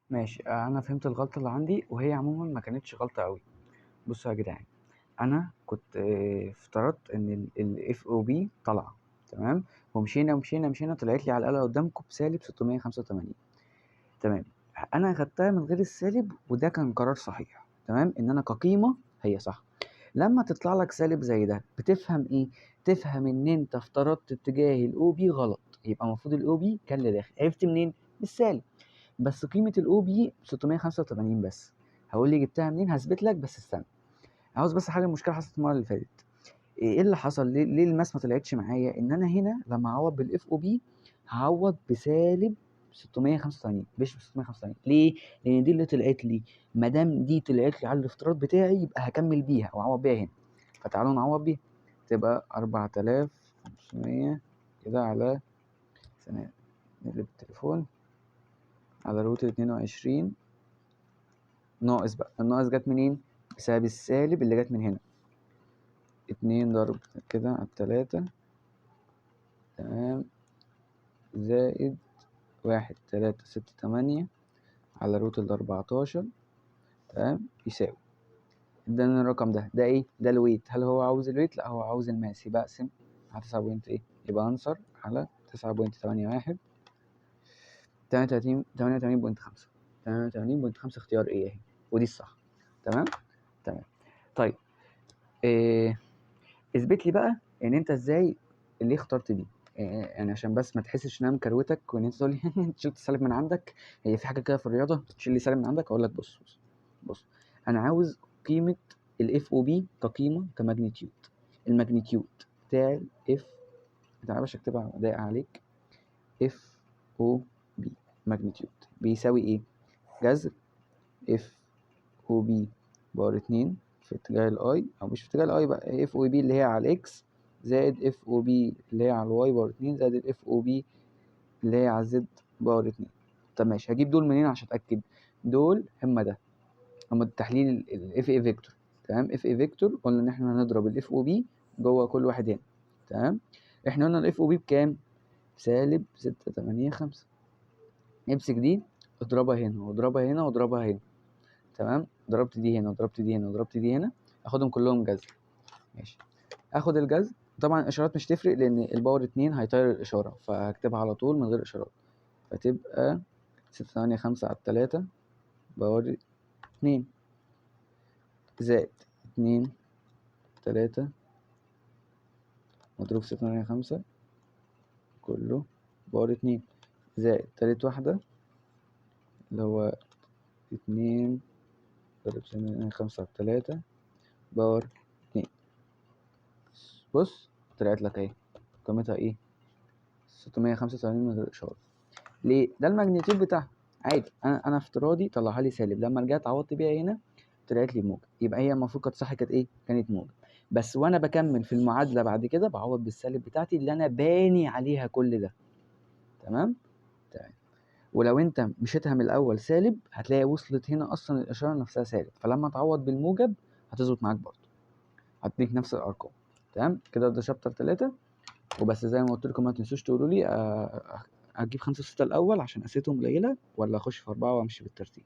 ماشي، أنا فهمت الغلطة اللي عندي، وهي عموما ما كانتش غلطة قوي. بصوا يا جدعان، أنا كنت افترضت إن ال FOB طالعة، تمام، ومشينا مشينا مشينا طلعت لي على الآلة قدامكم بسالب 685، تمام. أنا أخدتها من غير السالب، وده كان قرار صحيح، تمام، إن أنا كقيمة هي صح. لما تطلع لك سالب زي ده بتفهم إيه؟ تفهم إن أنت افترضت اتجاه ال OB غلط، يبقى المفروض ال OB كان لداخل. عرفت منين؟ بالسالب. بس قيمة ال OB 685 بس. هقول لي جبتها منين؟ هثبت لك، بس استنى. عاوز بس حاجة، المشكلة حصلت المرة اللي فاتت. إيه اللي حصل؟ ليه ال math ما طلعتش معايا؟ إن أنا هنا لما أعوض بال FOB هعوض بسالب 685، مش ب 685. ليه؟ لأن دي اللي طلعت لي. ما دام دي طلعت لي على الافتراض بتاعي يبقى هكمل بيها أو أعوض بيها هنا. فتعالوا نعوض بيها، تبقى 4500 كده على ثانية، نقلب التليفون على root 22 ناقص بقى. الناقص جت منين؟ بسبب السالب اللي جت من هنا، 2 ضرب كده على 3، تمام، زائد 1 3 6 8 على root 14، تمام، يساوي. ادانا الرقم ده. ده ايه؟ ده ال weight. هل هو عاوز ال weight؟ لا، هو عاوز ال mass، يبقى اقسم على تسعة point ايه، يبقى answer على تسعة point تمانية واحد، تمانية وتلاتين، تمانية وتمانين point خمسة، تمانية وتمانين point خمسة، اختيار ايه اهي، ودي الصح. تمام، تمام. طيب اثبت لي بقى ان انت ازاي اللي اخترت دي، يعني عشان بس ما تحسش ان انا مكروتك وان انت تقول لي انت شلت السالب من عندك. هي في حاجه كده في الرياضه تشيل لي سالب من عندك؟ اقول لك بص بص بص، انا عاوز قيمه ال FOB كقيمه، ك magnitude. ال magnitude بتاع ال F، تعالى باش اكتبها ضايق عليك، FOB magnitude بيساوي ايه؟ جذر FOB power 2 في اتجاه ال i، او مش في اتجاه ال i بقى، FOB اللي هي على ال x زائد FOB اللي هي على ال y power 2 زائد ال FOB اللي هي على ال z power 2. طب ماشي، هجيب دول منين عشان اتاكد؟ دول هم ده، هم التحليل ال FA vector، تمام. FA vector قلنا ان احنا هنضرب ال FOB جوه كل واحد هنا، تمام. احنا قلنا ال FOB بكام؟ سالب 6 8 5. امسك دي اضربها هنا واضربها هنا واضربها هنا، تمام. ضربت دي هنا وضربت دي هنا وضربت دي هنا، اخدهم كلهم جذر. ماشي، اخد الجذر. طبعا الاشارات مش تفرق لان ال power 2 هيطير الاشاره، فهكتبها على طول من غير اشارات، فتبقى 6 8 5 على 3 power 2 زائد 2 3 مضروب 6 8 5 كله power 2 زائد تالت واحدة اللي هو 2 ضرب 6 8 5 على 3 power 2. بص طلعت لك اهي قيمتها ايه؟ 685 من غير اشارة. ليه؟ ده ال magnitude بتاعها عادي. انا افتراضي طلعها لي سالب، لما رجعت عوضت بيها هنا طلعت لي موجب، يبقى هي المفروض كانت صح، كانت ايه؟ كانت موجب. بس وانا بكمل في المعادلة بعد كده بعوض بالسالب بتاعتي اللي انا باني عليها كل ده، تمام؟ تمام. ولو انت مشيتها من الاول سالب هتلاقي وصلت هنا اصلا الاشارة نفسها سالب، فلما تعوض بالموجب هتظبط معاك برضه، هتديك نفس الارقام، تمام كده. ده chapter 3 وبس. زي ما قلت لكم ما تنسوش تقولوا لي، اجيب 5 و6 الاول عشان اسئلتهم قليله، ولا اخش في 4 وامشي بالترتيب.